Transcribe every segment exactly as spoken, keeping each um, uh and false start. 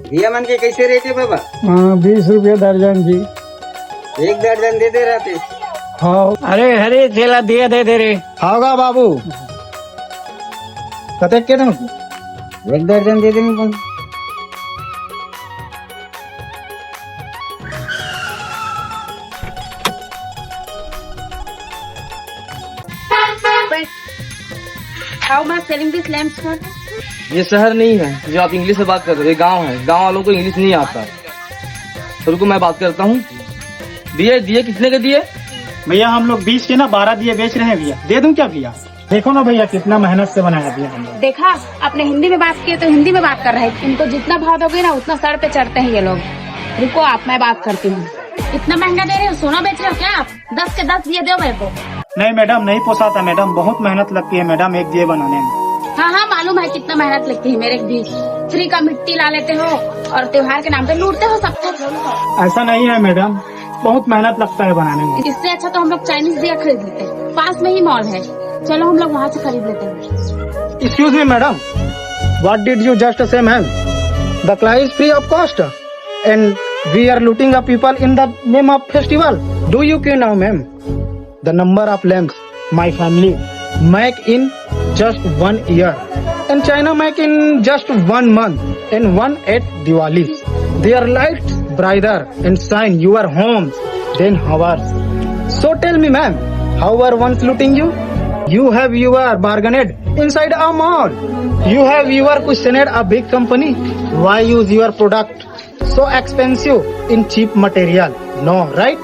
दिया मन के कैसे रेट है बाबा? हाँ, बीस रुपया दर्जन जी। एक दर्जन दे दे रहते। हाँ। अरे हरे, थैला दिया दे दे रे। हाव गा बाबू। कतेक के दम? एक दर्जन दे देंगे। How much selling this lamps for? ये शहर नहीं है जो आप इंग्लिश में बात कर रहे हो, ये गांव है। गांव वालों को इंग्लिश नहीं आता। तो रुको, मैं बात करता हूँ। दिए, दिए कितने के दिए? भैया, हम लोग बीस के ना बारह दिए बेच रहे हैं भैया, दे दूं क्या भैया? देखो ना भैया, कितना मेहनत से बनाया भैया हम लोग। देखा, आपने हिंदी में बात की तो हिंदी में बात कर रहे हैं। इनको जितना भाव दोगे ना, उतना सर पे चढ़ते हैं ये लोग। रुको आप, मैं बात करती हूँ। इतना महंगा दे रहे हो, सोना बेच रहे हो क्या आप? दस के दस दिए दो मेरे को। नहीं मैडम, नहीं पोसाता मैडम, बहुत मेहनत लगती है मैडम एक दिए बनाने में। हाँ हाँ, मालूम है कितना मेहनत लगती है मेरे भी। फ्री का मिट्टी ला लेते हो और त्योहार के नाम पे लूटते हो सबको। ऐसा नहीं है मैडम, बहुत मेहनत लगता है बनाने में। इससे अच्छा तो हम लोग चाइनीज दिया खरीद लेते हैं, पास में ही मॉल है, चलो हम लोग वहाँ से खरीद लेते हैं। Excuse me madam, what did you just say ma'am? The clay is free of cost and we are looting a people in the name of festival. Do you know ma'am? The number of lamps my family make in just one year, and China make in just one month, and one at Diwali. Their lights brighter and shine your homes than ours. So tell me, ma'am, how were ones looting you? You have your bargained inside a mall. You have your questioned a big company. Why use your product so expensive in cheap material? No, right?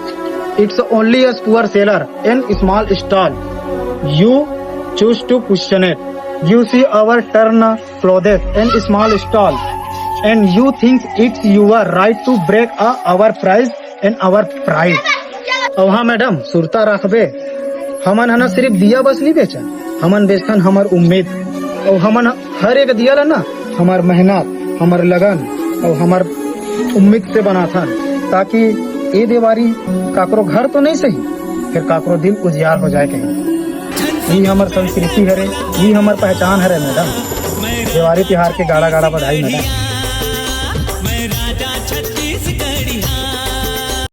It's only a poor seller in small stall. You choose to question it. You see our turn clothes in small stall, and you think it's your right to break a, our price and our pride. अउ हाँ madam, सुरता रखबे, हमन ह ना सिर्फ दिया बस नहीं बेचन, हमन बेचथन हमर उम्मीद। अउ हमन हर एक दिया ला ना हमर मेहनत, हमर लगन अउ हमर उम्मीद से बनाथन, ताकि ए देवारी काकरो घर तो नहीं सही, फिर काकरो दिल उजियार हो जाए कहीं। ये हमर संस्कृति हरे, ये हमर पहचान हरे मैडम। देवारी तिहार के गाड़ा गाड़ा बधाई मैडम।